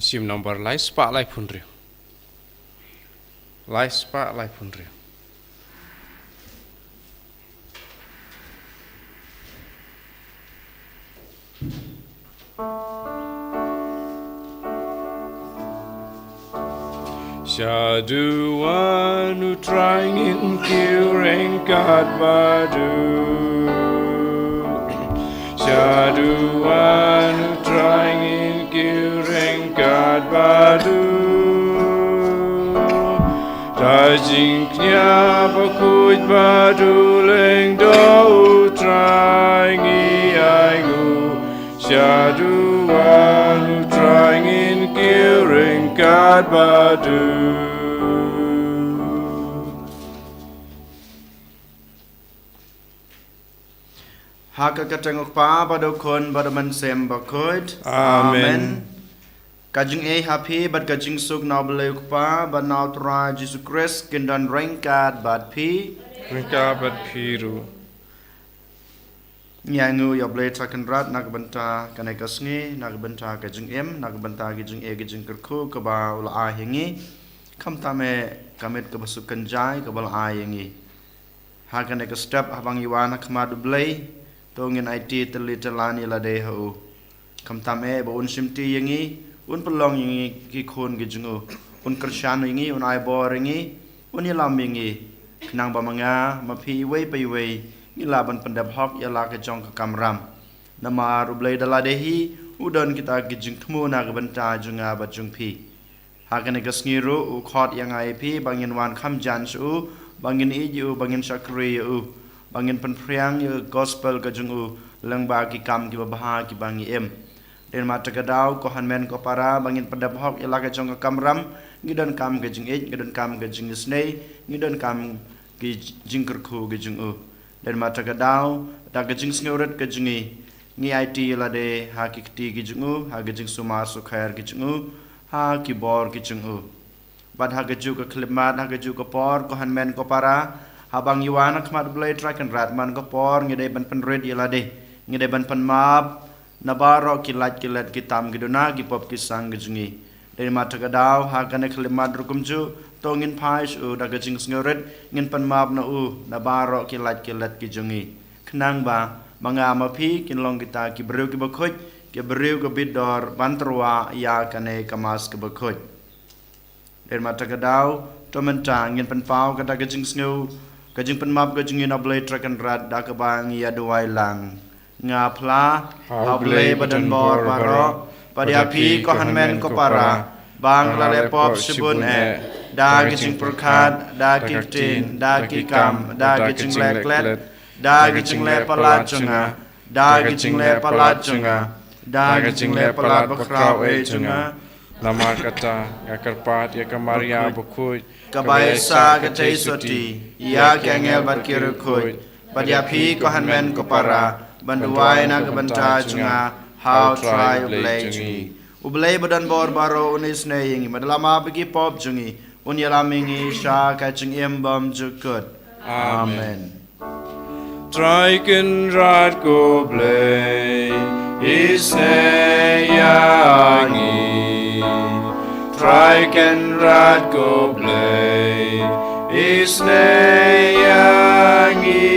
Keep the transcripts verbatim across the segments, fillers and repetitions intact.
Shim nombor lai spah lai phew hynriew. Lai spah lai phew hynriew. Shaduh wan U Trai, ngin kiew ryngkat bad u. Shaduh wan U Trai, ngin kiew ryngkat bad u. Da jingkñia bakhuid bad u lyngdoh U Trai ngi ainguh. Shaduh wan U Trai, ngin kiew ryngkat bad u. Ha ka kyrteng U Kpa bad U Khun bad U Mynsiem Bakhuid. Amen. Amen. Ka jingaiei ha phi bad ka jingsuk na U Blei U Kpa bad na U Trai Jisu Khrist kin don ryngkat bad phi. Ryngkat bad phi ruh. Ngi ainguh ïa U Blei Trai Kynrad na ka bynta kane ka sngi, na ka bynta ka jingim, na ka bynta ka jingaiei ka jingkyrkhu kaba u la ai ha ngi. Khamtam eh ka miet kaba suk kynjai kaba u la ai ha ngi. Ha kane ka step haba ngi wan ha khmat U Blei, to ngin aiti tylli tyllan ïa lade ha u. Khamtam eh ba un shimti ïa ngi, un pynlong ïa ngi ki khun ki jong u, un kyrshan ïa ngi, un ai bor ïa ngi, un ïalam ïa ngi. Khnang ba ma nga ma phi iwei pa iwei ngi lah ban pyndep hok ïa la ka jong ka kamram. Namar U Blei da lade hi u don kita ki jingthmu na ka bynta jong nga bad jong phi. Ha kane ka sngi ruh u khot ïa nga ïa phi ba ngin wan kham jan sha u, ba ngin ïeit ïa u, ba ngin shakri ïa u, ba ngin pynphriang ïa ka gospel ka jong u lyngba ki kam kiba bha kiba ngi im. Dei namar kata ka daw, ko hynmen ko para, ba ngin pyndep hok ïa la ka jong ka kamram, ngi donkam ka jingïeit, ngi donkam ka jingisynei, ngi donkam ki jingkyrkhu ki jong u. Dei namar kata ka daw, da ka jingsngewrit ka jong ngi, ngi aiti ïa lade ha ki kti ki jong u, ha ki jingsumar sukher ki jong u, ha ki bor ki jong u. Bad ha kajuh ka khyllipmat, ha kajuh ka por, ko hynmen ko para, haba ngi wan ha khmat U Blei Trai Kynrad man ka por, ngi dei ban pynrit ïa lade, ngi dei ban pynmap na baroh ki lait ki let, ki tam ki duna, ki pop ki sang ki jong ngi. Dei namar kata ka daw, ha kane ka khyllipmat ruh kumjuh, to ngin phai sha u da ka jingsngewrit, ngin pynmap na u na baroh ki lait ki let ki jong ngi. Khnang ba ma nga ma phi kin long kita ki briew kiba khuid, ki briew kiba bit dor ban tyrwa ïa kane ka Mass kaba khuid. Dei namar kata ka daw, to mynta ngin pynpaw kata ka jingsngew, ka jingpynmap ka jong ngi na U Blei Trai Kynrad da kaba ngi ïa duwai lang. Nga phla ha U Blei badonbor baroh, bad ïa phi ko hynmen ko para, ba nga la leh pop shibun eh, da ki jingpyrkhat, da ki ktien, da ki kam, da ki jingleh klet, da ki jingleh palat jong nga, da ki jingleh palat jong nga, da ki jingleh palat bakhraw eh jong nga. Namar kata nga kyrpad ïa ka Maria bakhuid, kaba ïaisah katei sotti, ïa ki angel bad ki riewkhuid, bad ïa phi ko hynmen ko para, ban duwai na ka bynta jong nga ha U Trai U Blei jong ngi. U Blei badonbor baroh un isynei ïa ngi, bad un ïalam bad ki pop jong ngi, un ïalam ïa ngi sha ka jingim bymjukut. Amen. Trai Kynrad ko Blei, isynei ïa ngi. Trai Kynrad ko Blei, isynei ïa ngi.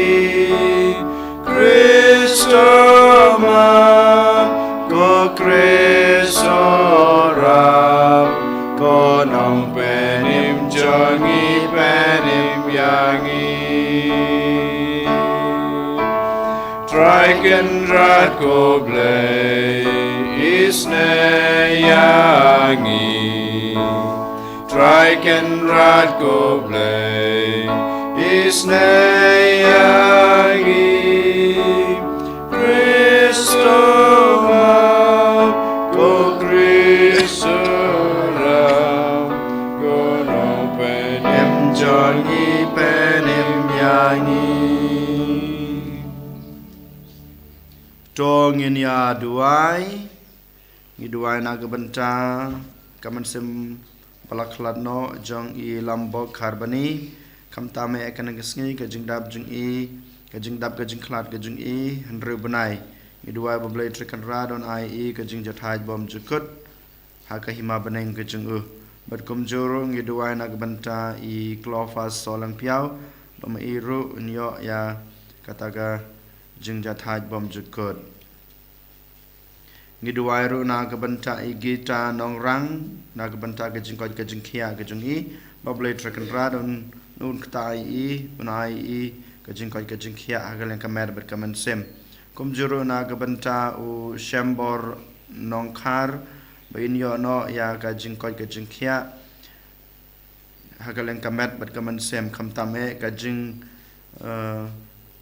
Khrist to map, ko Khrist to rap, ko Nongpynim jong ngi, pynim ïa ngi. Trai Kynrad ko Blei, isynei ïa ngi. Trai Kynrad ko Blei, isynei ïa ngi. Khrist to map, ko Khrist to rap, ko Nongpynim jong ngi, pynim ïa ngi. To ngin ïa duwai. Ngi duwai na ka bynta ka mynsiem ba la khlad noh jong i Lambok Kharbani. Khamtam eh kane ka sngi ka jingdap jong i, ka jingdap ka jingkhlad ka jong i hynriew bnai. Ngi duwai ba U Blei Trai Kynrad un ai i ka jingjahthait bymjukut. ha ka hima bneng ka jong u. Bad kumjuh ruh ngi duwai na ka bynta i Cleophas Sohlengphiaw, ba ma i ruh un ïoh ïa kata ka jingjahthait bymjukut. Ngi duwai ruh na ka bynta i Gita Nongrang, na ka bynta ka jingkoit ka jingkhiah ka jong i, ba U Blei Trai Kynrad un, un kta ïa i, un ai ïa i ka jingkoit ka jingkhiah ha ka liang ka met bad ka mynsiem. Kumjuh ruh na ka bynta u Shembor Nongkhar, ba in ïoh noh ïa ka jingkoit ka jingkhiah ha ka liang ka met bad ka mynsiem, khamtam eh ka jing, eh,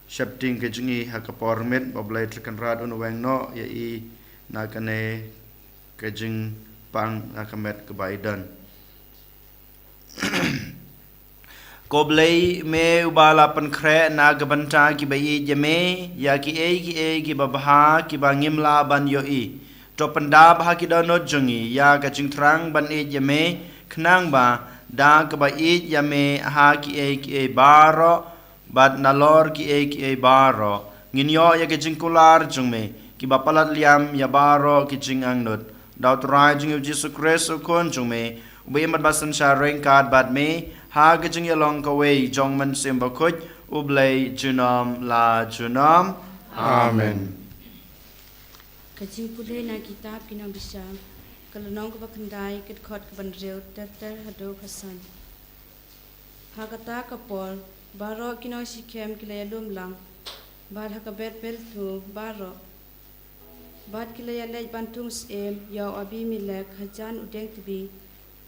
sheptieng ka jong i ha ka por miet, ba U Blei Trai Kynrad un weng noh ïa i na kane ka jingpang na ka met kaba i don. Ko Blei, me uba la pynkhreh na ka bynta kiba ïeit ïa me ïa kiei kiei kiba bha kiba ngim lah ban ïohi. To pyndap ha ki dohnud jong ngi ïa ka jingthrang ban ïeit ïa me, khnang ba da kaba ïeit ïa me ha kiei kiei baroh bad nalor kiei kiei baroh, ngin ïoh ïa ka jingkular jong me, kiba palat liam ïa baroh ki jingangnud. Da U Trai jong ngi U Jisu Khrist U Khun jong me, uba im bad ba synshar ryngkat bad me ha ka jingïalong kawei jong U Mynsiem Bakhuid, U Blei junom la junom. Amen. Ka jingpule na kitab Ki Nongbishar, ka lynnong kaba khyndai, ka dkhot kaba hynriew ter ter haduh ka san. Ha kata ka por, baroh ki nong Shikhem ki la ïalum lang, bad ha ka bet beltu baroh. Bad ki la ïaleit ban thung syiem ïa u Abimelek hajan u dieng tbi,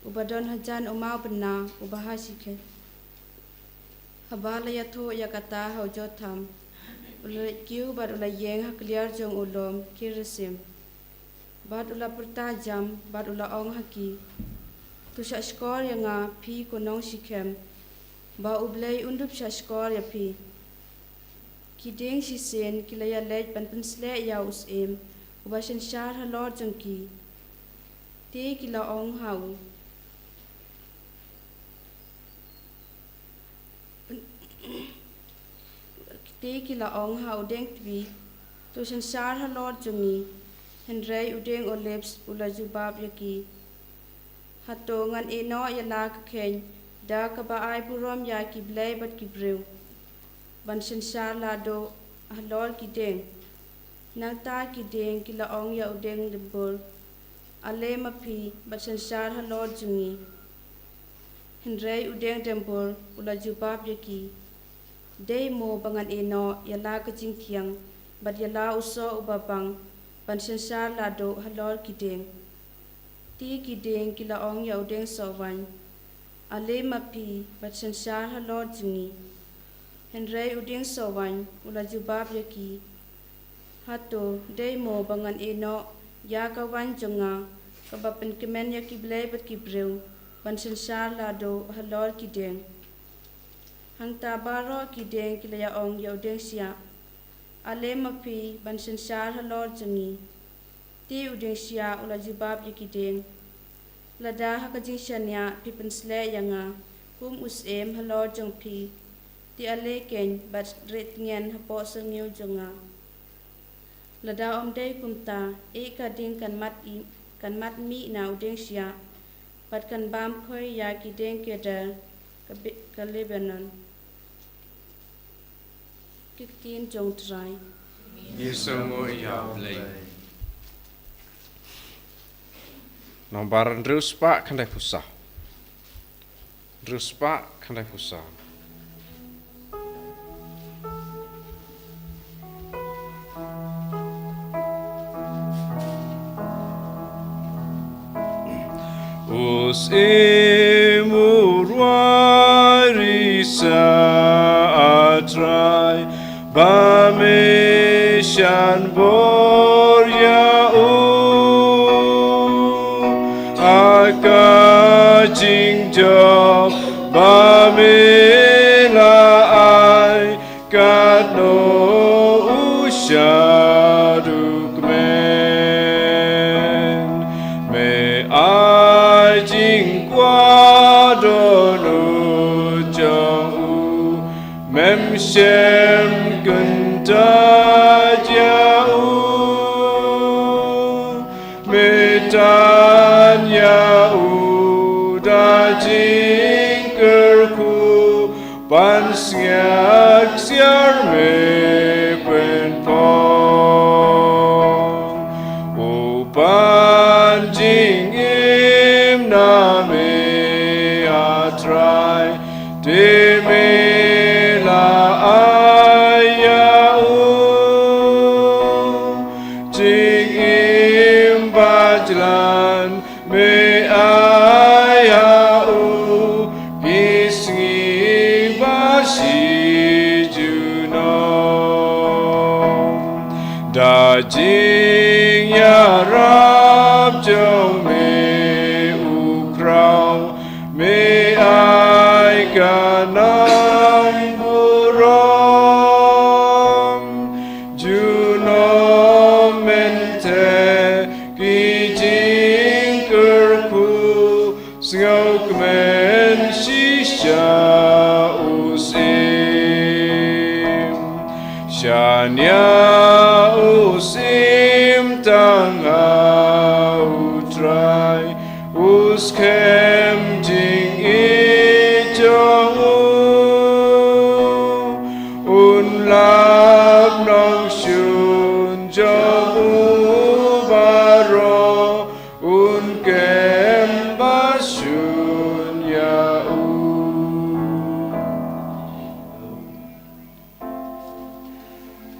uba don hajan u maw bynna uba ha Shikhem. Haba la ïathuh ïa kata ha u Jotham, u la leit kiew bad u la ïeng ha kliar jong u lum Gerisim. Bad u la pyrta jam, bad u la ong ha ki, to shahshkor ïa nga phi ko nong Shikhem, ba U Blei un dup shahshkor ïa phi. Ki dieng shisien ki la ïaleit ban pynsleh ïa u syiem uba synshar halor jong ki. Te ki la ong ha u Te ki la ong ha u dieng tbi, to synshar halor jong ngi. Hynrei u dieng olives u la jubab ïa ki, hato ngan ïeh noh ïa la ka kheiñ da kaba ai burom ïa ki blei bad ki briew, ban synshar lahduh halor ki dieng? Nangta ki dieng ki la ong ïa u dieng dymbur, ale ma phi bad synshar halor jong ngi. Hynrei u dieng dymbur u la jubab ïa ki, dei mo ba ngan ïeh noh ïa la ka jingthiang bad ïa la u soh uba bang ban synshar lahduh halor ki dieng? Te ki dieng ki la ong ïa u dieng sohwaiñ, ale ma phi bad synshar halor jong ngi. Hynrei u dieng sohwaiñ u la jubab ïa ki, hato dei mo ba ngan ïeh noh ïa ka waiñ jong nga kaba pynkmen ïa ki blei bad ki briew ban synshar lahduh halor ki dieng? Hangta baroh ki dieng ki la ïa ong ïa u dieng shiah, ale ma phi ban synshar halor jong ngi. Te u dieng shiah u la jubab ïa ki dieng, lada ha ka jingshaniah phi pynsleh ïa nga kum u syiem halor jong phi, te ale keiñ bad rieh tngen hapoh syrngiew jong nga. Lada ym dei kumta, ïeh ka dieng kan mad i, kan mad mih na u dieng shiah, bad kan bam khoi ïa ki dieng kedar ka, ka Lebanon. Ki ktien jong U Trai. Ngi sngewnguh ïa U Blei. Nombar hynriew spah khyndaiphew saw. Hynriew spah khyndaiphew saw. U Syiem u rwai risa, A Trai, ba me shan bor ïa u. Ha ka jingjop ba me la ai, katno u shaduh kmen. Me ai jingkwah dohnud jong u, mem shym kyntait ïa u. Me tan Ban sngap siar me pynpong. U pan jingim na me, a Trai, te me la ai ïa u. Jingim ba jlan me ai ïa u, ki sngi ba shi junom. Da jingïarap jong me, u Khraw, me ai ka nongburom. Junom mynta ki jingkyrkhu, sngewkmen shisha u syiem. Shaniah u syiem tang ha u Trai, u skhem jingïeit jong u. Un lap nongshun jong u baroh, un kem ba shun ïa u.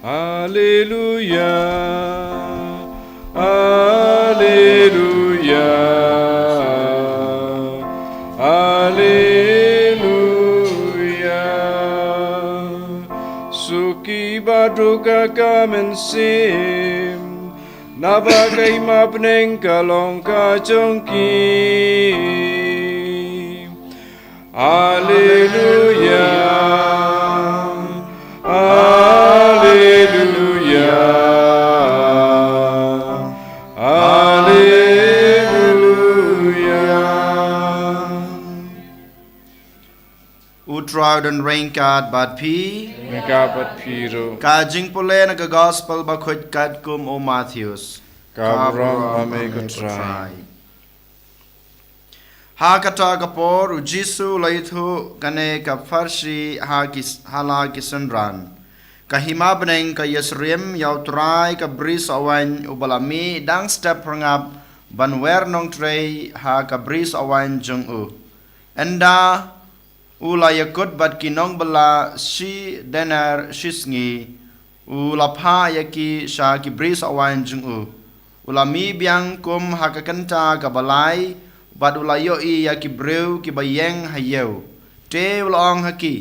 Haleluya, haleluya, haleluya. Suki ba duk ha ka mynsiem, naba ka hima bneng ka long ka jong ki. Haleluya, haleluya, haleluya. U Trai un ryngkat bad phi. Ryngkat bad phi ruh. Ka jingpule na ka Gospel Bakhuid katkum u Mathaios. Ka burom ba me ko Trai. Ha kata ka por, u Jisu u la ïathuh kane ka pharshi ha ki, ha la ki synran. Ka hima bneng ka ïasyriem ïa u Trai ka Brisoh Waiñ uba la mih dang step phyrngap ban wer nongtrei ha ka Brisoh Waiñ jong u. Ynda u la ïakut bad ki nongbylla shi denar shi sngi, u la phah ïa ki sha ki Brisoh Waiñ jong u. U la mih biang kum ha ka kynta kaba lai, bad u la ïohi ïa ki briew kiba ïeng ha ïew. Te u la ong ha ki,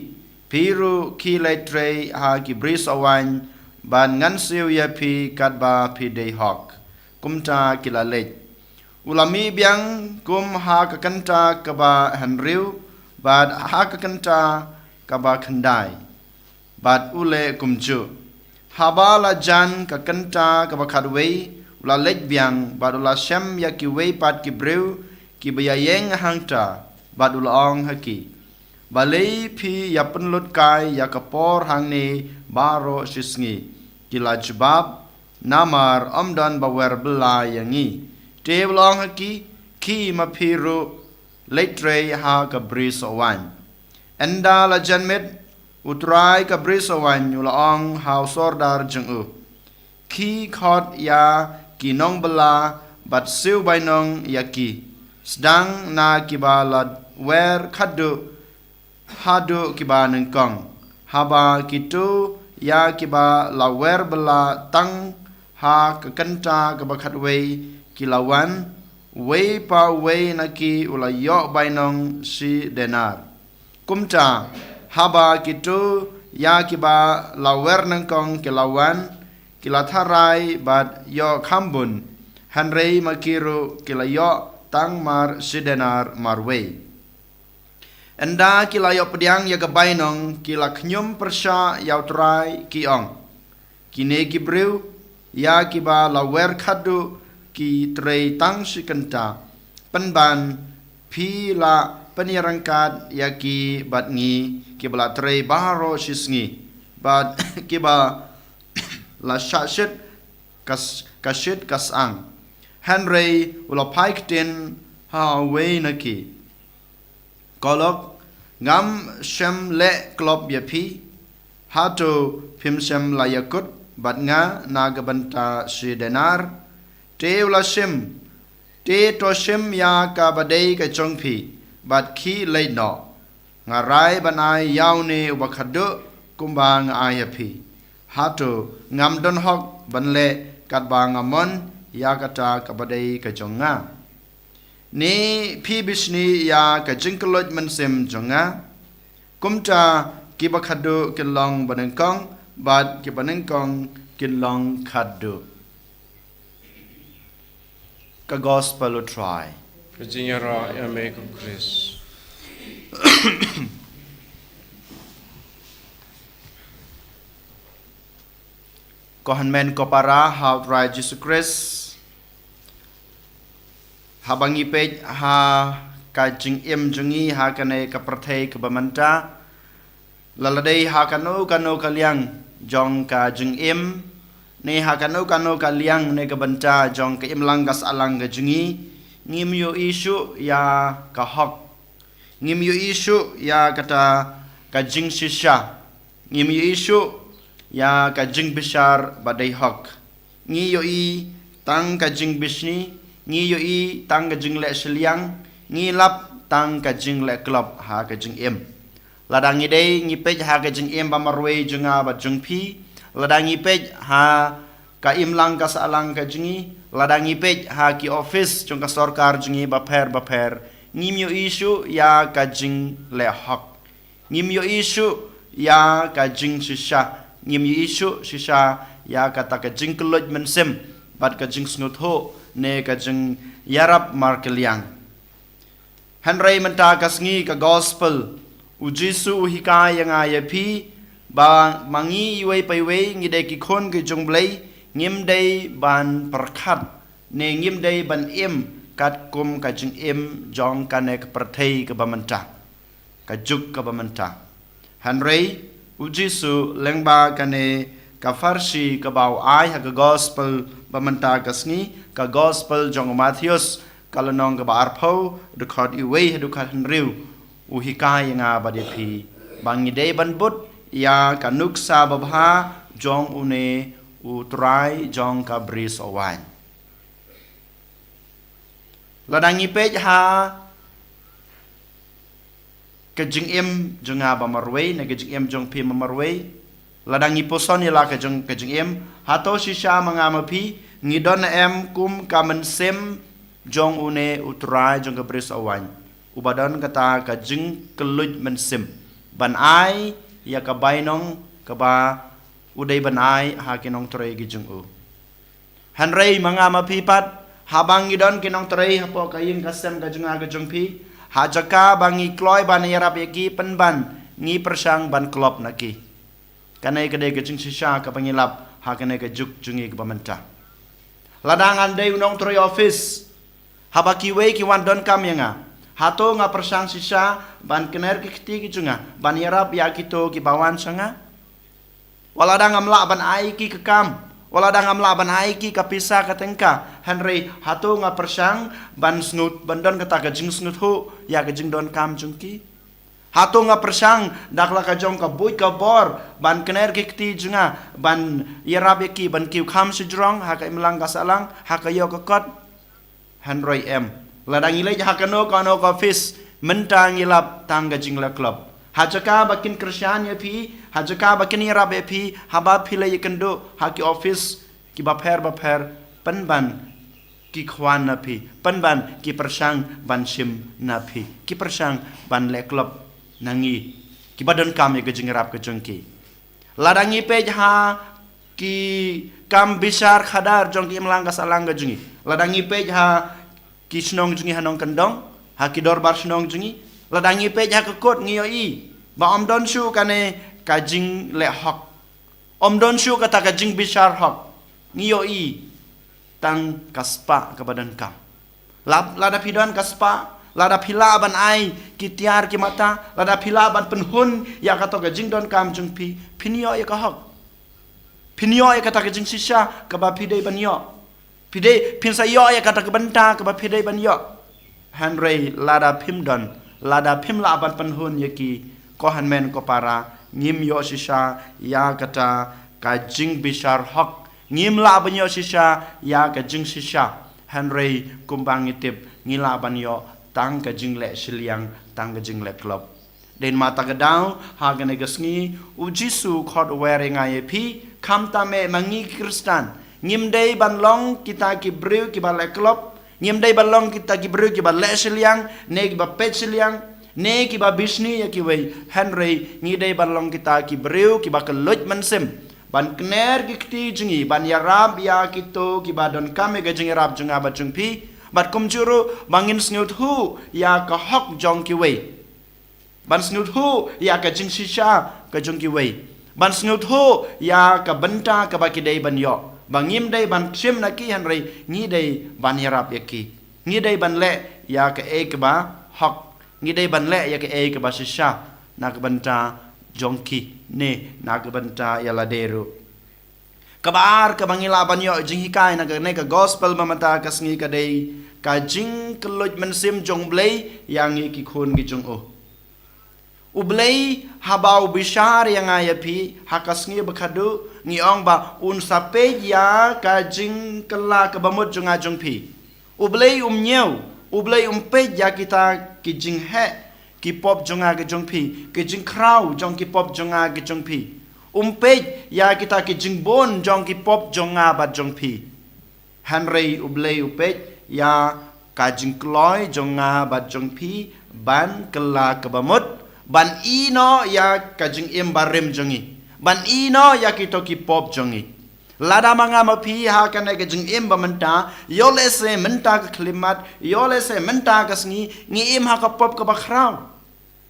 phi ruh khie leit trei ha ki Brisoh Waiñ, bad ngan siew ïa phi katba phi dei hok. Kumta ki la leit. U la mih biang kum ha ka kynta kaba hynriew, bad ha ka kynta kaba khyndai, bad u leh kumjuh. Haba la jan ka kynta kaba khatwei, u la leit biang, bad u la shem ïa kiwei pat ki briew kiba ïaïeng hangta, bad u la ong ha ki, balei phi ïa pynlut kai ïa ka por hangne baroh shi sngi? Ki la jubab, namar ym don ba wer bylla ïa ngi. Te u la ong ha ki, khie ma phi ruh leit trei ha ka Brisoh Waiñ. Ynda la jan miet, u Trai ka Brisoh Waiñ u la ong ha u sordar jong u, khie khot ïa ki nongbylla bad siew bainong ïa ki, sdang na kiba la wer khatduh haduh kiba nyngkong. Haba kito ïa kiba la wer bylla tang ha ka kynta kaba khatwei ki la wan, uwei pa uwei na ki u la ïoh bainong shi denar. Kumta, haba kito ïa kiba la wer nyngkong ki la wan, ki la tharai bad ïoh kham bun, hynrei ma ki ruh ki la ïoh tang mar shi denar marwei. Ynda ki la ïoh pdiang ïa ka bainong, ki la khñium pyrshah ïa u Trai, ki ong, kine ki briew ïa kiba la wer khatduh ki trei tang shi kynta, pynban phi la pynïaryngkat ïa ki bad ngi kiba la trei baroh shi sngi, bad kiba la shah shit ka s-, ka shit ka sang. Hynrei u la phai ktien ha uwei na ki, ko lok, Ngam shym leh klop ïa phi, hato phim shym la ïakut bad nga na ka bynta shi denar? Te u la shim, te to shim ïa kaba dei ka jong phi, bad khie leit noh. Nga rai ban ai ïa une uba khatduh kumba nga ai ïa phi. Hato ngam don hok ban leh katba nga mon ïa kata kaba dei ka jong nga? Ne phi bishni ïa ka jingkylluid mynsiem jong nga? Kumta kiba khatduh kin long banyngkong, bad kiba nyngkong kin long khatduh. Ka Gospel U Trai. Ka jingïaroh ïa me ko Khrist. Ko hynmen ko para ha U Trai Jisu Khrist, haba ngi peit ha ka jingim jong ngi ha kane ka pyrthei kaba mynta, la la dei ha kano kano ka liang jong ka jingim, ne ha kano kano ka liang ne ka bynta jong ka imlang ka sahlang ka jong ngi, ngim ïohi shuh ïa ka hok. Ngim ïohi shuh ïa kata ka jingshisha. Ngim ïohi shuh ïa ka jingbishar ba dei hok. Ngi ïohi tang ka jingbishni, ngi ïohi tang ka jingleh shiliang, ngi lap tang ka jingleh klop ha ka jingim. Lada ngi dei ngi peit ha ka jingim ba marwei jong nga bad jong phi, lada ngi peit ha ka imlang ka sahlang ka jong ngi, lada ngi peit ha ki office jong ka sorkar jong ngi bapher bapher, ngim ïohi shuh ïa ka jingleh hok. Ngim ïohi shuh ïa ka jingshisha, ngim ïohi shuh shisha ïa kata ka jingkylluid mynsiem bad ka jingsngewthuh ne ka jingïarap markylliang. Hynrei mynta ka sngi ka Gospel, U Jisu u hikai ïa nga ïa phi ba ma ngi iwei pa iwei ngi dei ki khun ki jong U Blei, ngim dei ban pyrkhat ne ngim dei ban im katkum ka jingim jong kane ka pyrthei kaba mynta, ka juk kaba mynta. Hynrei U Jisu lyngba kane ka pharshi kaba u ai ha ka Gospel ba mynta ka sngi, ka Gospel jong u Mathaios, ka lynnong kaba arphew, dkhot iwei haduh khathynriew, u hikai ïa nga bad ïa phi ba ngi dei ban bud ïa ka nuksa babha jong une U Trai jong ka bri sohwaiñ. Lada ngi peit ha ka jingim jong nga ba marwei ne ka jingim jong phi ba marwei, lada ngi puson ïa la ka jong ka jingim, hato shisha ma nga ma phi ngi don em kum ka mynsiem jong une U Trai jong ka bri sohwaiñ, uba don kata ka jingkylluid mynsiem ban ai ïa ka bainong kaba u dei ban ai ha ki nongtrei ki jong u? Hynrei ma nga ma phi pat, haba ngi don ki nongtrei hapoh ka ïing ka sem ka jong nga ka jong phi, ha jaka ba ngi kloi ban ïarap ïa ki, pynban ngi pyrshang ban klop na ki. Kane ka dei ka jingshisha kaba ngi lap ha kane ka juk jong ngi kaba mynta. Lada ngan dei u nongtrei office, haba kiwei ki wan donkam ïa nga, hato nga pyrshang shisha ban kner ki kti ki jong nga ban ïarap ïa kito kiba wan sha nga? Wat lada ngam lah ban ai ki ka kam, wat lada ngam lah ban ai ki ka pisa ka tyngka, hynrei hato nga pyrshang ban sngew, ban don kata ka jingsngewthuh ïa ka jingdonkam jong ki? Hato nga pyrshang da la ka jong ka buit ka bor ban kner ki kti jong nga ban ïarap ïa ki ban kiew kham shajrong ha ka imlang ka sahlang, ha ka ïew ka kot? Hynrei em. Lada ngi leit ha kano kano ka office, mynta ngi lap tang ka jingleh klop. Ha jaka ba kin kyrshan ïa phi, ha jaka ba kin ïarap ïa phi, haba phi leit ïakynduh ha ki office kiba pher ba pher, pynban ki khwan na phi, pynban ki pyrshang ban shim na phi, ki pyrshang ban leh klop na ngi kiba donkam ïa ka jingïarap ka jong ki. Lada ngi peit ha ki kam bishar khadar jong ki imlang ka sahlang ka jong ngi, lada ngi peit ha ki shnong jong ngi ha nongkyndong, ha ki dorbar shnong jong ngi, lada ngi peit ha ka kot, ngi ïohi ba ym don shuh kane ka jingleh hok, ym don shuh kata ka jingbishar hok. Ngi ïohi tang ka spah kaba donkam. Lada phi don ka spah, lada phi lah ban ai ki tiar ki mata, lada phi lah ban pynhun ïa kato ka jingdonkam jong phi, phin ïoh ïa ka hok. Phin ïoh ïa kata ka jingshisha kaba phi dei ban ïoh. Phi dei, phin sa ïoh ïa kata ka bynta kaba phi dei ban ïoh. Hynrei lada phim don, Lada phim lah ban pynhun ïa ki, ko hynmen ko para, ngim ïoh shisha ïa kata ka jingbishar hok. Ngim lah ban ïoh shisha ïa ka jingshisha. Hynrei kumba ngi tip, ngi lah ban ïoh tang ka jingleh shiliang, tang ka jingleh klop. Dei namar kata ka daw, ha kane ka sngi, u Jisu u khot wer ïa nga ïa phi, khamtam eh ma ngi ki Khristan. Ngim dei ban long kita ki briew kiba leh klop, ngim dei ban long kita ki briew kiba leh shiliang, ne kiba peit shiliang, ne kiba bishni ïa kiwei. Hynrei ngi dei ban long kita ki briew kiba kylluid mynsiem, ban kner ki kti jong ngi, ban ïarap ïa kito kiba donkam ïa ka jingïarap jong nga bad jong phi. Bad kumjuh ruh ba ngin sngewthuh ïa ka hok jong kiwei. Ban sngewthuh ïa ka jingshisha ka jong kiwei. Ban sngewthuh ïa ka bynta kaba ki dei ban ïoh. Ba ngim dei ban shim na ki, hynrei ngi dei ban ïarap ïa ki. Ngi dei ban leh ïa kaei kaba hok. Ngi dei ban leh ïa kaei kaba shisha na ka bynta jong ki, ne na ka bynta ïa lade ruh. Kaba ar kaba ngi lah ban ïoh jinghikai na kane ka gospel ba mynta ka sngi ka dei ka jingkylluid mynsiem jong U Blei ïa ngi ki khun ki jong u. U Blei haba u bishar ïa nga ïa phi ha ka sngi ba khadduh, ngi ong ba un sa peit ïa ka jingkylla kaba mut jong nga jong phi. U Blei um ñiew, U Blei um peit ïa kita ki jingheh ki pop jong nga ki jong phi, ki jingkhraw jong ki pop jong nga ki jong phi. Um peit ïa kita ki jingbun jong ki pop jong nga bad jong phi. Hynrei U Blei u peit ïa ka jingkloi jong nga bad jong phi ban kylla kaba mut, ban ïehnoh ïa ka jingim barim jong ngi, ban ïehnoh ïa kito ki pop jong ngi. Lada ma nga ma phi ha kane ka jingim ba mynta, ïoh lehse mynta ka khyllipmat, ïoh lehse mynta ka sngi, ngi im ha ka pop kaba khraw.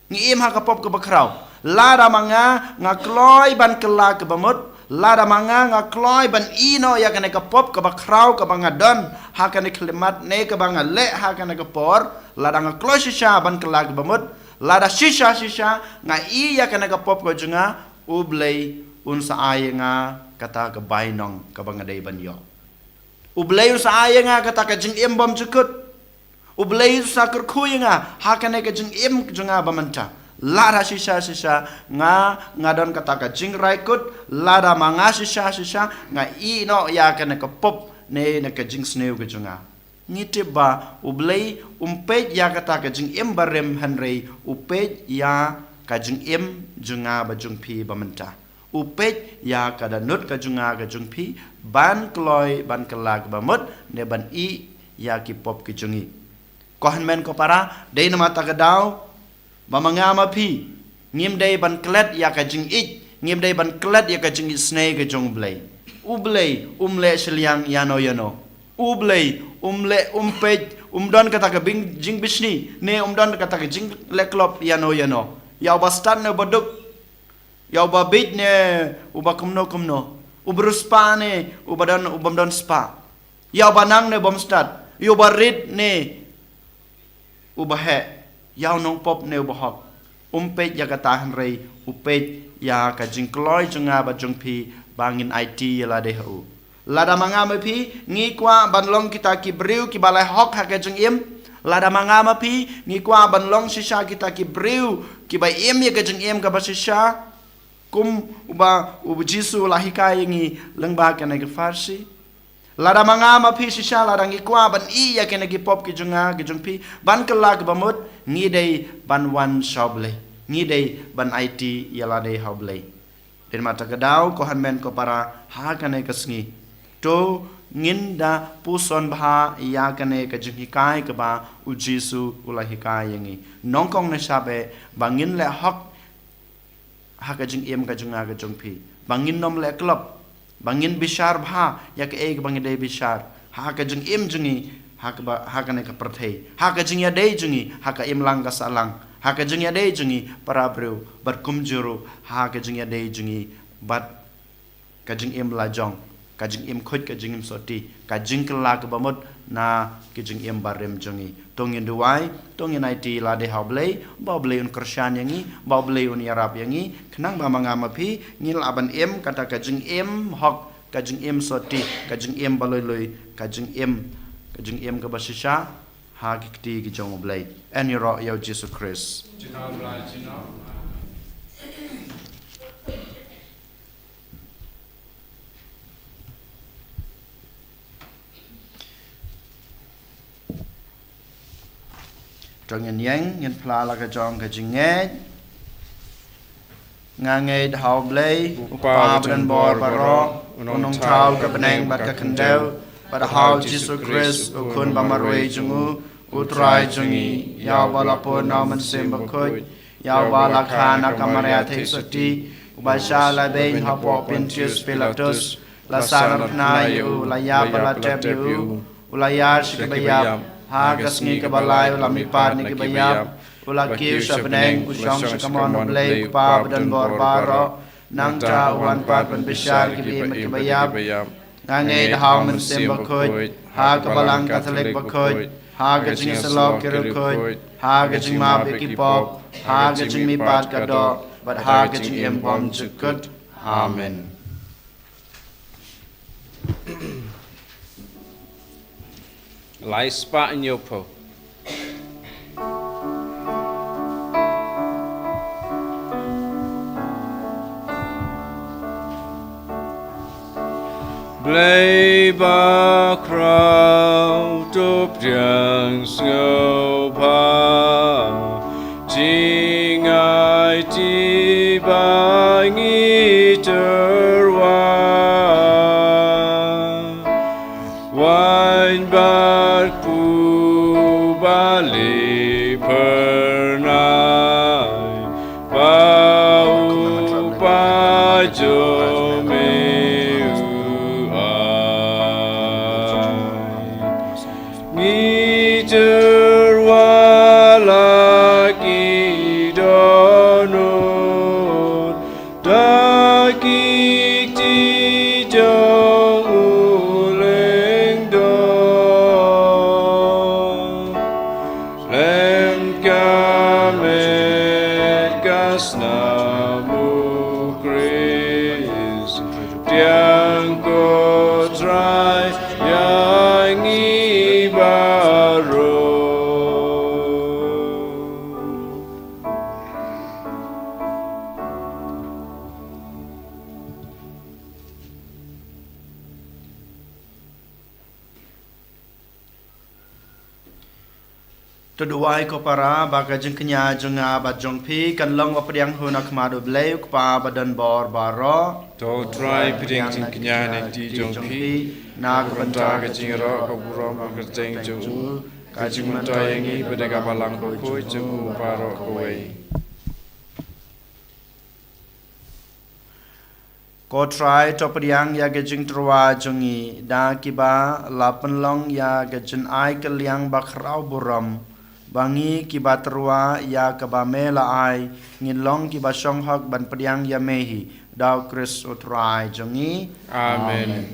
Ngi im ha ka pop kaba khraw. Lada ma nga nga kloi ban kylla kaba mut, lada ma nga nga kloi ban ïehnoh ïa kane ka pop kaba khraw kaba nga don ha kane ka khyllipmat ne kaba nga leh ha kane ka por, lada nga kloi shisha ban kylla kaba mut, lada shisha shisha nga ïeh ïa kane ka pop ka jong nga, U Blei un sa ai ïa nga kata ka bainong kaba nga dei ban ïoh. U Blei un sa ai ïa nga kata ka jingim bymjukut. U Blei un sa kyrkhu ïa nga ha kane ka jingim jong nga ba mynta. Lada shisha shisha nga, nga don kata ka jingraikut, lada ma nga shisha shisha nga ïehnoh ïa kane ka pop ne na ka jingsniew ka jong nga. Ngi tip ba U Blei um peit ïa kata ka jingim barim, hynrei u peit ïa ka jingim jong nga bad jong phi ba mynta. U peit ïa ka dohnud ka jong nga ka jong phi, ban kloi ban kylla kaba mut ne ban ïeh ïa ki pop ki jong ngi. Ko hynmen ko para, dei namar kata ka daw ba ma nga ma phi ngim dei ban klet ïa ka jingïeit, ngim dei ban klet ïa ka jingisynei ka jong U Blei. U Blei um leh shiliang ïano ïano. U Blei um leh, um peit, um don kata ka bing, jingbishni ne um don kata ka jingleh klop ïano ïano. Ïa uba stad ne uba duk, ïa uba bieit ne uba kumno kumno, uba riewspah ne uba don, ubym don spah, ïa uba nang ne ubym stad, ïa uba rit ne uba heh, ïa u nongpop ne uba hok. Um peit ïa kata, hynrei u peit ïa ka jingkloi jong nga bad jong phi ba ngin aiti ïa lade ha u. Lada ma nga ma phi ngi kwah ban long kita ki briew kiba leh hok ha ka jingim, lada ma nga ma phi ngi kwah ban long shisha kita ki briew kiba im ïa ka jingim kaba shisha, kum uba u Jisu u la hikai ïa ngi lyngba kane ka pharshi. Lada ma nga ma phi shisha, lada ngi kwah ban ïeh ïa kine ki pop ki jong nga ki jong phi, ban kylla kaba mut, ngi dei ban wan sha U Blei, ngi dei ban aiti ïa lade ha U Blei. Dei namar kata ka daw, ko hynmen ko para, ha kane ka sngi, to ngin da puson bha ïa kane ka jinghikai kaba u Jisu u la hikai ïa ngi. Nyngkong nyngshap eh ba ngin leh hok ha ka jingim ka jong nga ka jong phi, ba ngin nym leh klop, ba ngin bishar bha ïa kaei kaba ngi dei bishar ha ka jingim jong ngi, ha kaba, ha kane ka pyrthei, ha ka jingïadei jong ngi, ha ka imlang ka sahlang, ha ka jingïadei jong ngi para briew, bad kumjuh ruh ha ka jingïadei jong ngi bad ka jingim la jong, ka jingim khuid, ka jingim sotti, ka jingkylla kaba mut na ki jingim barim jong ngi. To ngin duwai, to ngin aiti lade ha U Blei, ba U Blei un kyrshan ïa ngi, ba U Blei un ïarap ïa ngi, khnang ba ma nga ma phi ngin lah ban im kata ka jingim hok, ka jingim sotti, ka jingim ba lui lui, ka jingim, ka jingim kaba shisha, ha ki kti ki jong U Blei. Yn ïaroh ïa U Jisu Khrist. To ngin ïeng, ngin phla la ka jong ka jingngeit. Nga ngeit ha U Blei, U Kpa ba don bor baroh, U Nongthaw ka bneng bad ka khyndew, bad ha U Jisu Khrist, U Khun ba marwei jong U, U Trai jong ngi, ïa uba la pun na U Mynsiem Bakhuid, ïa uba la kha na ka Maria Theisotti, uba shah lehbeiñ hapoh Pontius Pilatus, la sahnarphna ïa U, la ïap bad la tep ïa U, U la ïar sha kiba ïap, ha ka sngi kaba lai U la mihpat na kiba ïap, U la kiew sha bneng, U shong sha kamon U Blei U Kpa ba don bor baroh, nangta U wan pat ban bishar ïa ki im bad kiba ïap. Nga ngeit ha U Mynsiem Bakhuid, ha ka Balang Katholik Bakhuid, ha ka jingïasyllok ki riewkhuid, ha ka jingmap ïa ki pop, ha ka jingmihpat ka doh, bad ha ka jingim bymjukut. Amen. Lai spah hynñiewphew. Blei bakhraw, to pdiang sngewbha, jingaiti ba ngi tyrwa. Waiñ bad kpu ba lieh phyrnai, ba u paid jong me u ai. Ngi tyrwa la ki dohnud, da ki kti jong U Lyngdoh. Lem ka met ka snam U Khrist, pdiang ko Trai ïa ngi baroh. To duwai ko para, ba ka jingkñia jong nga bad jong phi kan long ba pdiang hun ha khmat U Blei U Kpa ba don bor baroh. To Trai pdiang jingkñia na ki kti jong phi, na ka bynta ka jingïaroh ka burom ka kyrteng jong U, ka jingmyntoi ïa ngi bad ïa ka Balang Bakhuid jong U baroh kawei. Ko Trai, to pdiang ïa ka jingtyrwa jong ngi da kiba la pynlong ïa ka jingai kylliang bakhraw burom, ba ngi kiba tyrwa ïa kaba me la ai, ngin long kiba shong hok ban pdiang ïa me hi, da U Khrist U Trai jong ngi. Amen. Amen.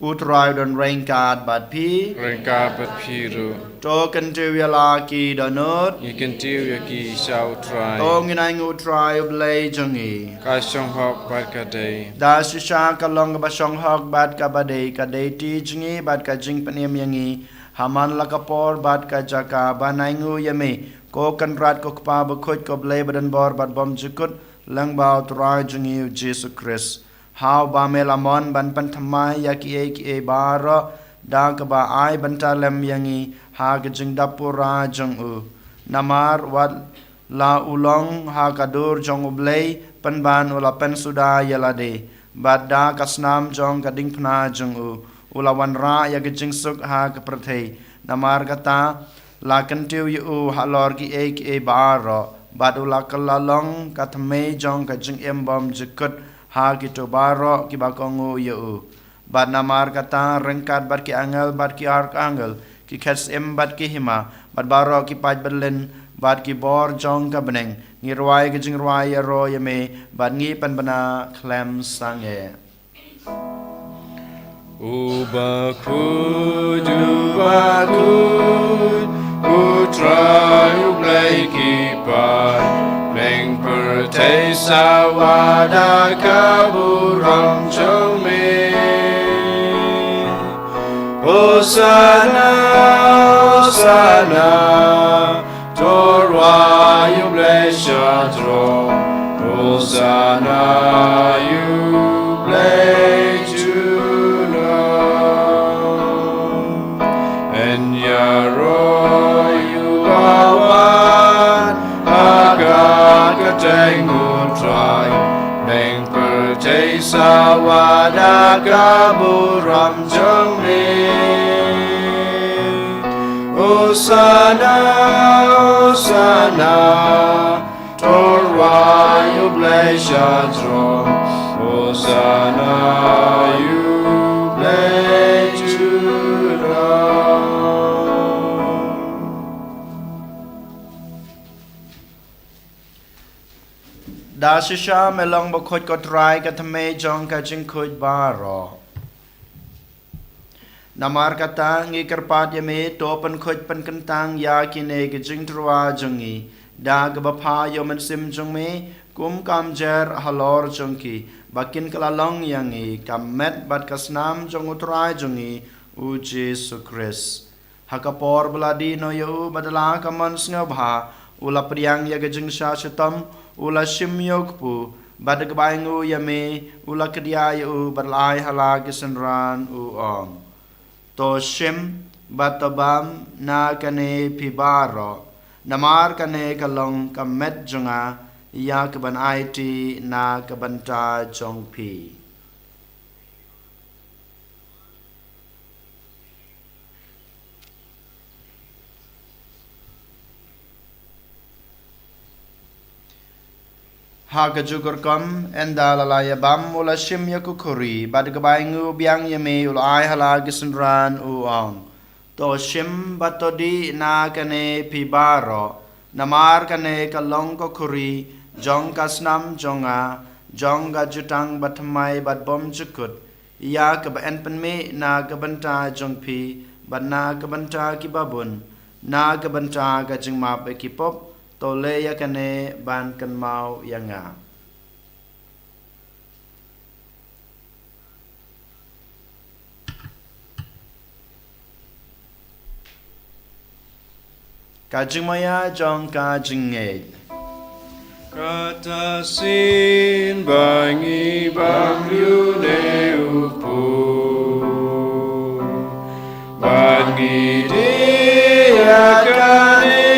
U Trai u don ryngkat bad phi. Ryngkat bad phi ruh. To kyntiew ïa la ki dohnud. Ngi kyntiew ïa ki sha U Trai. To ngin ainguh U Trai U Blei jong ngi. Ka shong hok bad ka dei. Da shisha ka long kaba shong hok bad kaba dei, ka dei ti jong ngi bad ka jingpynim ïa ngi, ha man la ka por bad ka jaka, ban ainguh ïa me, ko Kynrad ko Kpa Bakhuid, ko Blei ba don bor bad bymjukut, lyngba U Trai jong ngi U Jisu Khrist. Ha uba me la mon ban pynthymmai ïa kiei kiei baroh, da kaba ai bynta lem ïa ngi ha ka jingdap pura jong u. Namar wat la u long ha ka dur jong U Blei, pynban u la pynsuda ïa lade, bad da ka snam jong ka diengphna jong u, u la wanrah ïa ka jingsuk ha ka pyrthei. Namar kata, la kyntiew ïa u halor kiei kiei baroh, bad u la kylla long ka thymmei jong ka jingim bymjukut ha kito baroh kiba kohnguh ïa u. Bad namar kata, ryngkat bad ki angel bad ki arkangel, ki khet syiem bad ki hima, bad baroh ki paid byllien, bad ki bor jong ka bneng, ngi rwai ka jingrwai ïaroh ïa me, bad ngi pynbna khlem sangeh. U bakhuid, u bakhuid, U Trai U Blei ki paid, bneng pyrthei sawa da ka burom jong me. Hosanna, Hosanna, to rwai ïa u Blei sha throne. Hosanna ïa u Blei junom. Yn ïaroh ïa u bawan ha ka kyrteng u Trai. Bad pyrthei sa wad ha ka burom jong me. Hosanna, Hosanna, to rwai ïa u Blei sha throne. Hosanna ïa u Blei junom. Da shisha me long bakhuid ko Trai, ka thymmei jong ka jingkhuid baroh. Namar kata ngi kyrpad ïa me, to pynkhuid pynkyntang ïa kine ki jingtyrwa jong ngi da kaba pha ïa u Mynsiem jong me, kum ka mjer halor jong ki, ba kin kylla long ïa ngi ka met bad ka snam jong u Trai jong ngi u Jisu Khrist. Ha ka por ba la dih noh ïa u bad da la ka mon sngewbha, u la pdiang ïa ka jingshah shitom, u la shim ïa u kpu, bad da kaba ainguh ïa me, u la kdiah ïa u bad la ai ha la ki synran, u ong: To shim bad to bam na kane phi baroh, namar kane ka long ka met jong nga, ïa kaban aiti na ka bynta jong phi. Ha kajuh ka rukom, ynda la la ïa bam, u la shim ïa ka khuri, bad da kaba ainguh biang ïa me, u la ai ha la ki synran, u ong: To shim bad to dih na kane phi baroh, namar kane ka long ka khuri jong ka snam jong nga, jong ka jutang bathymmai bad bymjukut, ïa kaba yn pynmih na ka bynta jong phi bad na ka bynta ki babun, na ka bynta ka jingmap ïa ki pop. To leh ïa kane ban kynmaw ïa nga. Ka jingmaïa jong ka jingngeit. Kata shisien ba ngi bam ïa une u kpu, ba ngi dih ïa kane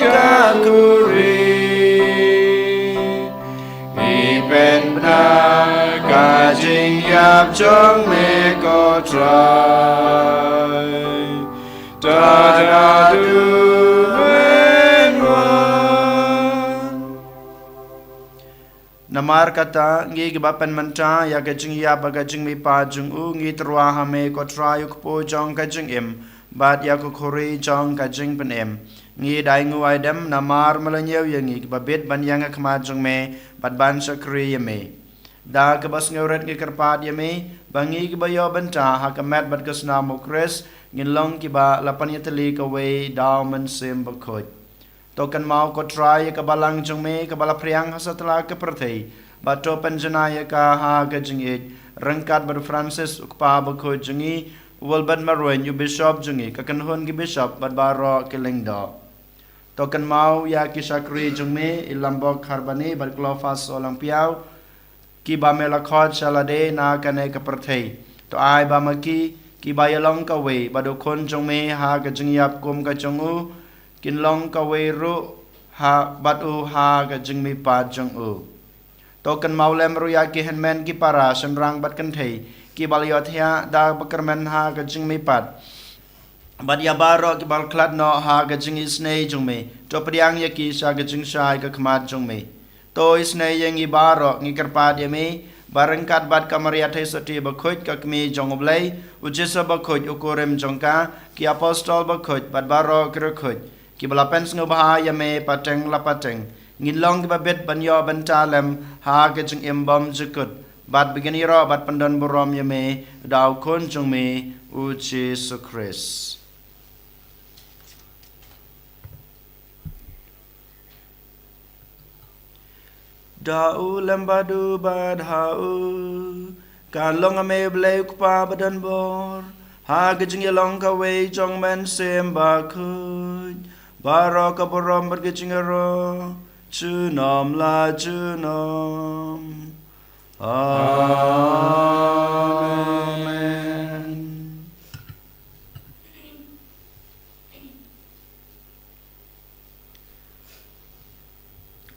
ka khuri, ngi pynbna ka jingïap jong me ko Trai, tad haduh men wan. Namar kata, ngi kiba pynmynta ïa ka jingïap bad ka jingmihpat jong u, ngi tyrwa ha me ko Trai, u kpu jong ka jingim, bad ïa ka khuri jong ka jingpynim. Ngi da ainguh aidem namar me la ñiew ïa ngi kiba bit ban ïeng ha khmat jong me bad ban shakri ïa me. Da kaba sngewrit ngi kyrpad ïa me, ba ngi kiba ïoh bynta ha ka met bad ka snam u Khrist, ngin long kiba la pynïatylli kawei da u Mynsiem Bakhuid. To kynmaw ko Trai ïa ka balang jong me kaba la phriang ha satlak ka pyrthei, bad to pynjanai ïa ka ha ka jingïeit, ryngkat bad u Francis u kpa bakhuid jong ngi, u Wilbert Marwein u bishop jong ngi, ka kynhun ki bishop bad baroh ki lyngdoh. To kynmaw ïa ki shakri jong me, i Lambok Kharbani bad Cleophas Sohlangpïaw, kiba me la khot sha lade na kane ka pyrthei. To ai ba ma ki, kiba ïalong kawei bad u Khun jong me ha ka jingïap kum ka jong u, kin long kawei ruh ha, bad u ha ka jingmihpat jong u. To kynmaw lem ruh ïa ki hynmen ki para, shynrang bad kynthei, kiba la ïohthiah da ba kyrmen ha ka jingmihpat, bad ïa baroh kiba la khlad noh ha ka jingisynei jong me. To pdiang ïa ki sha ka jingshai ka khmat jong me. To isynei ïa ngi baroh, ngi kyrpad ïa me, ba ryngkat bad ka Maria Theisotti Bakhuid, ka Kmie jong u Blei, u Joseph Bakhuid, u kurim jong ka, ki apostol bakhuid bad baroh ki riewkhuid, kiba la pynsngewbha ïa me pateng la pateng, ngin long kiba bit ban ïoh bynta lem ha ka jingim bymjukut, bad ba ngin ïaroh bad pyndonburom ïa me da u Khun jong me, u Jisu Khrist. Da u lem bad u bad ha u, kan long ha me u Blei u Kpa badonbor, Ha ka jingïalong kawei jong Mynsiem Bakhuid, baroh ka burom bad ka jingïaroh junom la junom. Amen.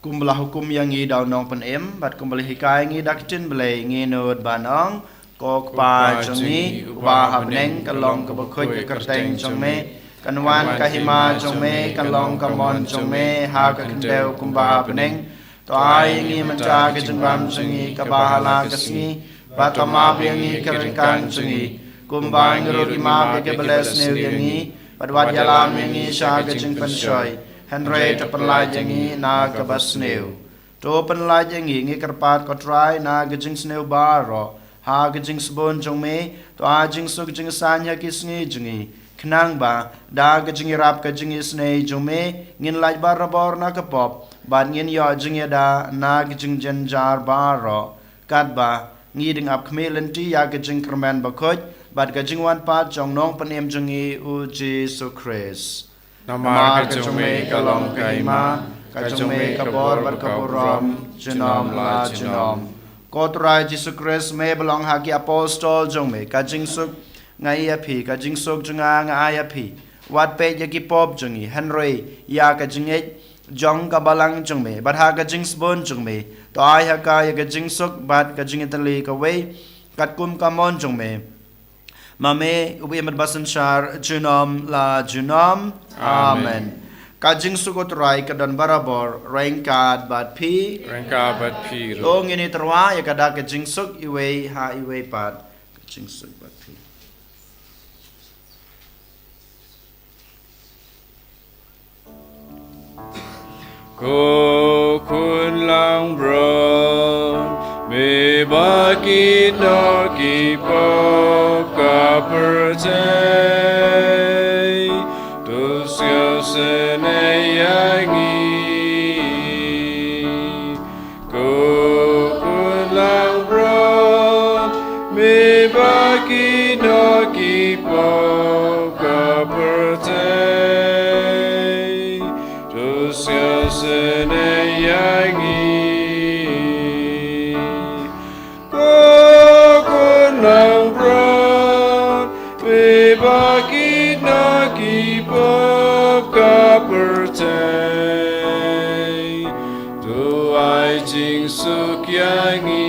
Kumba la hukum ïa ngi da u Nongpynim, bad kumba la hikai ngi da ka ktien Blei, ngi nud ban ong: Ko Kpa jong ngi uba ha bneng, kan long kaba khuid ka kyrteng jong me, kan wan ka hima jong me, kan long ka mon jong me ha ka khyndew kumba ha bneng. To ai ngi mynta ka jingbam jong ngi kaba ha la ka sngi, bad to map ïa ngi ka ryngkang jong ngi, kumba ngi ruh ngi map ïa kiba leh sniew ïa ngi, bad wat ïalam ïa ngi sha ka jingpynshoi, hynrei to pynlait ïa ngi na kaba sniew. To pynlait ïa ngi, ngi kyrpad ko Trai, na ka jingsniew baroh, ha ka jingsbun jong me. To ai jingsuk jingsaiñ ha ki sngi jong ngi, khnang ba da ka jingïarap ka jingisynei jong me, ngin lait barabor na ka pop, bad ngin ïoh jingïada na ka jingjynjar baroh, katba ngi dang ap khmih lynti ïa ka jingkyrmen bakhuid bad ka jingwan pat jong u Nongpynim jong ngi u Jisu Khrist. Namar ka jong me ka long ka hima, ka jong me ka bor bad ka burom junom la junom. Ko Trai Jisu Khrist, me ba la ong ha ki apostol jong me: Ka jingsuk nga ai ïa phi, ka jingsuk jong nga nga ai ïa phi. Wat peit ïa ki pop jong ngi, hynrei ïa ka jingngeit jong ka balang jong me, bad ha ka jingsbun jong me, to ai ha ka ïa ka jingsuk bad ka jingïatylli kawei, katkum ka mon jong me, ma me uba im bad ba synshar junom la junom. Amen. Amen. Ka jingsuk u Trai ka don barabor ryngkat bad phi. Ryngkat bad phi ruh. To ngin ïatyrwa ïa ka da ka jingsuk iwei ha iwei pat. Ka jingsuk bad phi. Ko khun langbrot, me ba kino ki pop ka pyrthei, to sngewsynei ïa ngi. Ko khun langbrot, me ba kino ki pop ka pyrthei, to sngewsynei ïa ngi. Ko khun langbrot, me ba kino ki pop ka pyrthei, to ai jingsuk ïa ngi.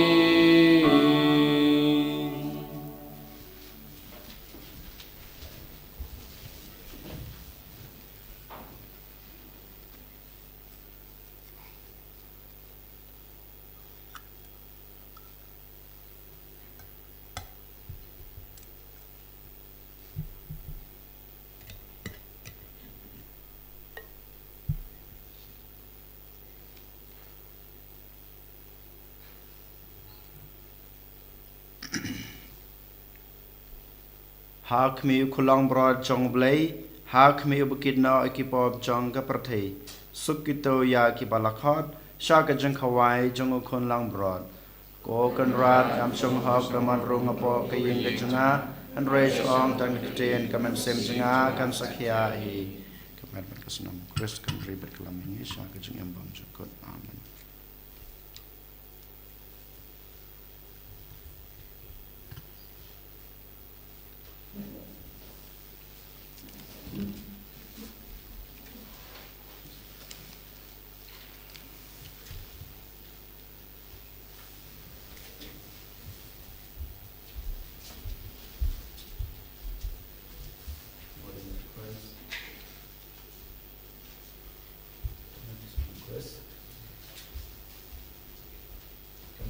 Ha khmih u khun langbrot jong U Blei, ha khmih uba kit noh ïa ki pop jong ka pyrthei. Suk kito ïa kiba la khot sha ka jingkhawai jong u khun langbrot. Ko Kynrad, ngam shym hok ban wan rung hapoh ka ïing ka jong nga, hynrei shu ong tang ka ktien, ka mynsiem jong nga kan sa khia hi. Ka met bad ka snam u Khrist kan ri bad kylla ïa ngi sha ka jingim bymjukut. Amen. Ka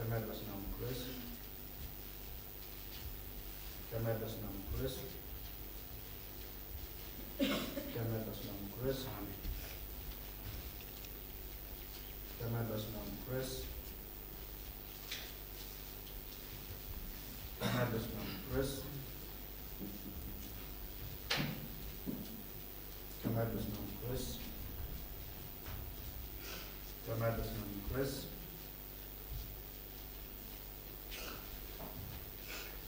met bad ka snam u Khrist. Ka met bad ka snam u Khrist. Ka met bad ka snam u Khrist. Amen. Ka met bad sngewbha Khrist. Ka met bad sngewbha Khrist. Ka met bad sngewbha Khrist.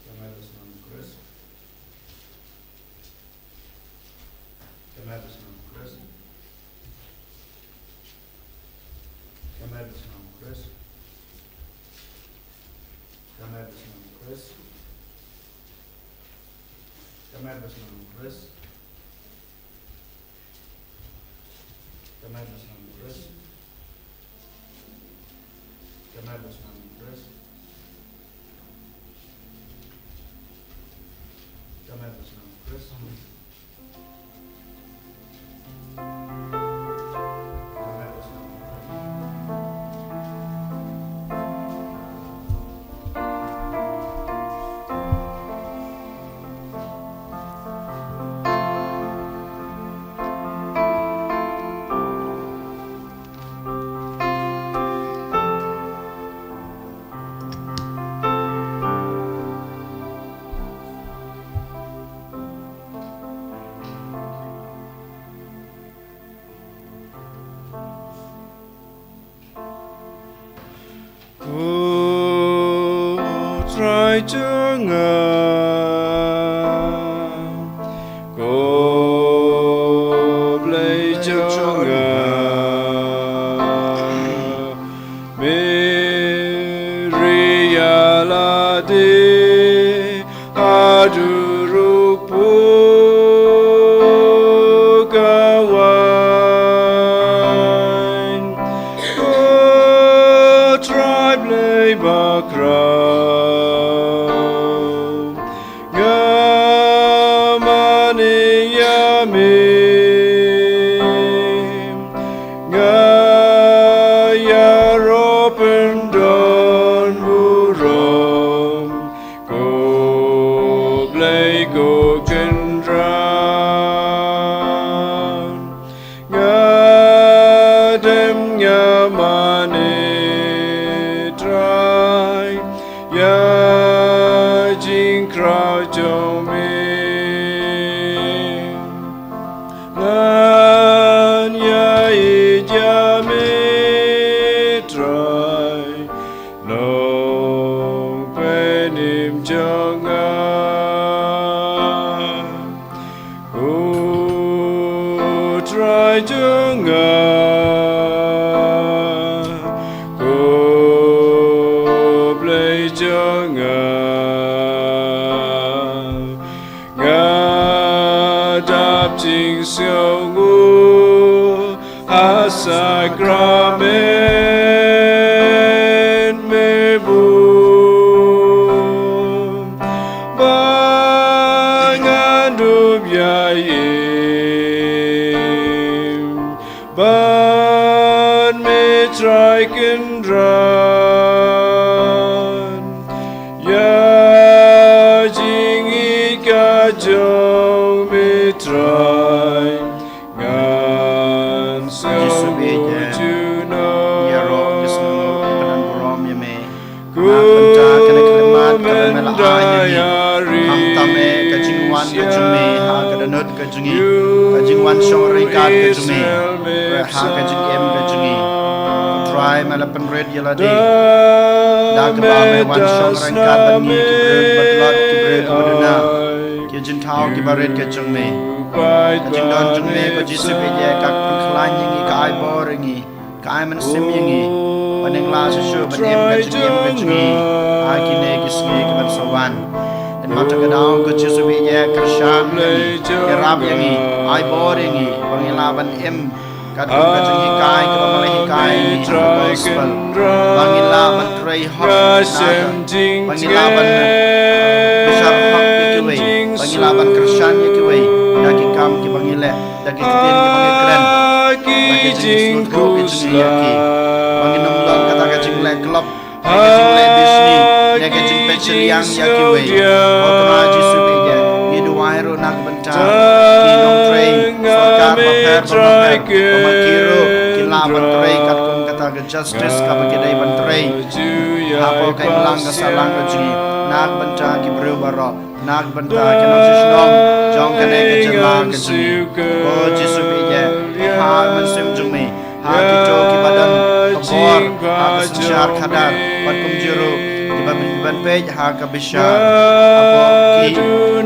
Ka met bad sngewbha Khrist. Ka met bad sngewbha Khrist. Ka met bad sngewbha Khrist. Ka met bad sngewbha Khrist. Ka met bad sngewbha Khrist. Ka met bad sngewbha Khrist. Ka met bad sngewbha Khrist. Ka met bad sngewbha Khrist. Ko Trai jong nga, ko Blei jong nga, me ri ïa lade haduh ruh pyrkhat. Ko Trai Blei bakhraw, nga mane ïa me, nga ïaroh pyndonburom, ko Blei ko Kynrad. Nga dem nga mane Trai, ïa jingkhraw jong me. Ngan ïa ïeit ïa me Trai, Nongpynim jong nga, ko Trai jong nga, ko Blei jong nga. Nga dap jingsngewnguh ha sakramen me bun, ba ngan dup ïa im bad me Trai Kynrad, ïa jingïeit ka jong me Trai, ngan sngew junom. Ïaroh ka sngewnguh ka kynran burom ïa me. Nga pynta kane ka khyllipmat kaba me la ai ïa ngi. Khamtam eh ka jingwan ka jong me ha ka dohnud ka jong ngi, ka jingwan shong ryngkat ka jong me, ha ka jingim ka jong ngi. Ko Trai, me la pynrit ïa lade da kaba me wan shong ryngkat bad ngi ki briew ba tlot, ki briew kiba duna, ki jingthaw kiba rit ka jong me. Ka jingdon jong me ko Jisu ba ïeit ka pynkhlaiñ ïa ngi, ka ai bor ïa ngi, ka ai mynsiem ïa ngi. Ban ïeng la shuh shuh ban im ka jingim ka jong ngi ha kine ki sngi kiban sa wan. Dei namar kata ka daw ko Jisu ba ïeit, kyrshan ïa ngi, ïarap ïa ngi, ai bor ïa ngi ba ngin lah ban im katkum ka jinghikai kaba me la hikai ïa ngi ha ka gospel, ba ngin lah ban trei hok na ka, ba ngin lah ban bishar hok ïa kiwei, ba ngin lah ban kyrshan ïa kiwei da ki kam kiba ngi leh, da ki ktien kiba ngi kren, da ki jingsngewthuh ki jong ngi ïa ki. Ba ngin ym don kata ka jingleh klop, ne ka jingleh bishni, ne ka jingpeit shiliang ïa kiwei. Ko Trai Jisu ba ïeit, ngi duwai ruh na ka bynta ki nongtrei sorkar bapher bapher, ba ma ki ruh kin lah ban trei katkum kata ka justice kaba ki dei ban trei hapoh ka imlang ka sahlang ka jong ngi, na ka bynta ki briew baroh, na ka bynta ki nongshong shnong jong kane ka jylla ka jong ngi. Ko Jisu, phi ïeit ha ka mynsiem jong me, ha kito kiba don ka bor ha ka synshar khadar, bad kumjuh ruh kiba, ban peit ha ka bishar hapoh ki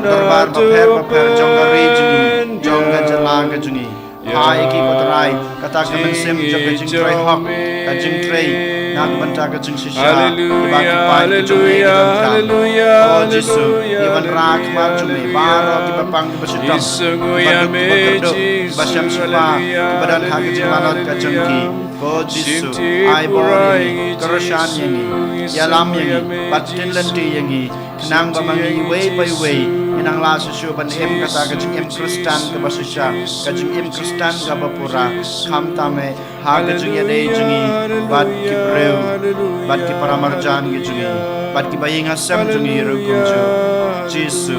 dorbar bapher bapher jong ka ri jong ngi, jong ka jylla ka jong ngi. Pha ïa ki, ko Trai, kata ka mynsiem jong ka jingtrei hok, ka jingtrei na ka bynta ka jingshisha, kiba ki paid ka jong me ki donkam. O Jisu, ïa ban rah khmat jong me baroh kiba pang kiba shitom, kiba duk kiba kyrduh, kiba shem shipa, kiba don ha ka jinglanot ka jong ki. Ko Jisu, ai bor ïa ngi, kyrshan ïa ngi, ïalam ïa ngi, bad pynlynti ïa ngi, khnang ba ma ngi iwei pa iwei ngin nang lah shuh shuh ban im kata ka jingim Khristan kaba shisha, ka jingim Khristan kaba pura, khamtam eh ha ka jingïadei jong ngi bad ki briew, bad ki paramarjan ki jong ngi, bad kiba ïing hasem jong ngi ruh kumjuh. Jisu,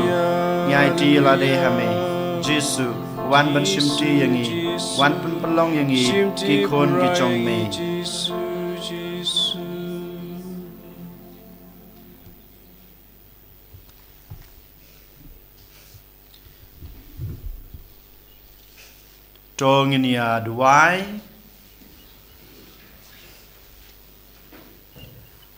ngi aiti lade ha me. Jisu, wan ban shimti ïa ngi, wan pynpynlong ïa ngi ki khun ki jong me. To ngin ïa duwai.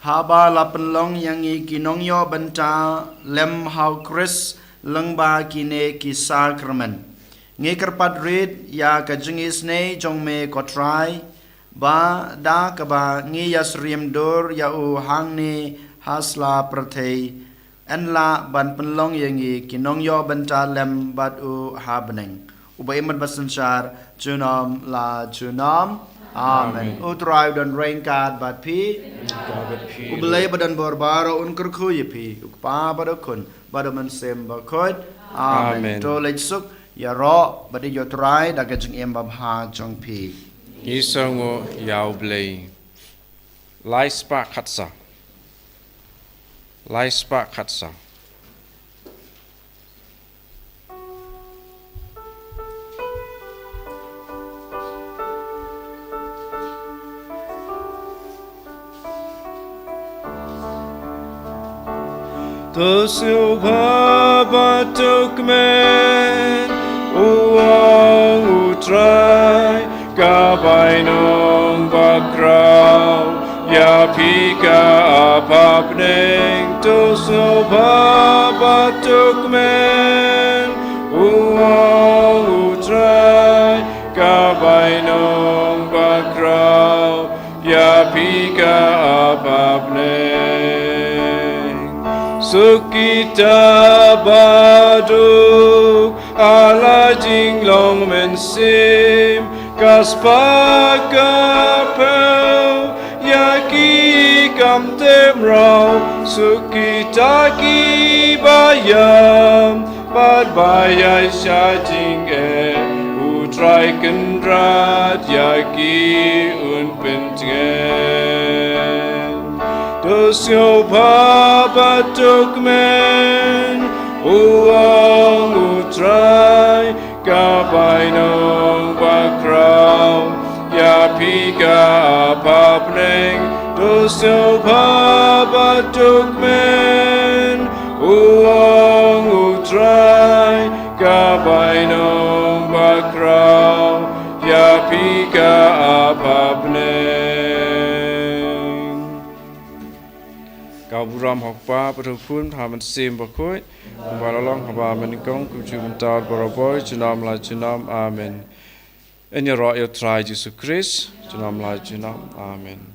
Haba la pynlong ïa ngi ki nongïoh bynta lem ha u Khrist lyngba kine ki sakramen, ngi kyrpad rit ïa ka jingisynei jong me, ko Trai, ba da kaba ngi ïasyriem dur ïa u hangne ha sla pyrthei, yn lah ban pynlong ïa ngi ki nongïoh bynta lem bad u ha bneng. Uba im bad ba synshar junom la junom. Amen. Amen. U Trai u don ryngkat bad phi. Ryngkat bad phi. U Blei ba don bor baroh un kyrkhu ïa phi, u Kpa bad u Khun bad u Mynsiem Bakhuid. Amen. Amen. To leit suk, ïaroh bad ïeit ïa u Trai da ka jingim babha jong phi. Ngi sngewnguh ïa u Blei. Lai spah khatsaw. Lai spah khatsaw. To sngewbha bad to kmen, u ong u Trai, ka bainong bakhraw, ïa phi ka ap ha bneng. To sngewbha bad to kmen, u ong u Trai, ka bainong bakhraw, ïa phi ka ap ha bneng. Suk kita ba duk ha la jinglong mynsiem, ka spah ka phew ïa ki kam teh mraw. Suk kita kiba ïam bad ba ïaid sha jingeh, u Trai Kynrad ïa ki un pyntngen. To sngewbha bad to kmen, u ong u Trai, ka bainong bakhraw, ïa phi ka ap ha bneng. To sngewbha bad to kmen, u ong u Trai, ka bainong bakhraw, ïa phi ka ap ha bneng. Ka burom ha u Kpa bad ha u Khun bad ha u Mynsiem Bakhuid, kumba la long ha ba mynnyngkong, kumjuh mynta, barabor, junom la junom. Amen. Yn ïaroh ïa u Trai Jisu Khrist, junom la junom. Amen.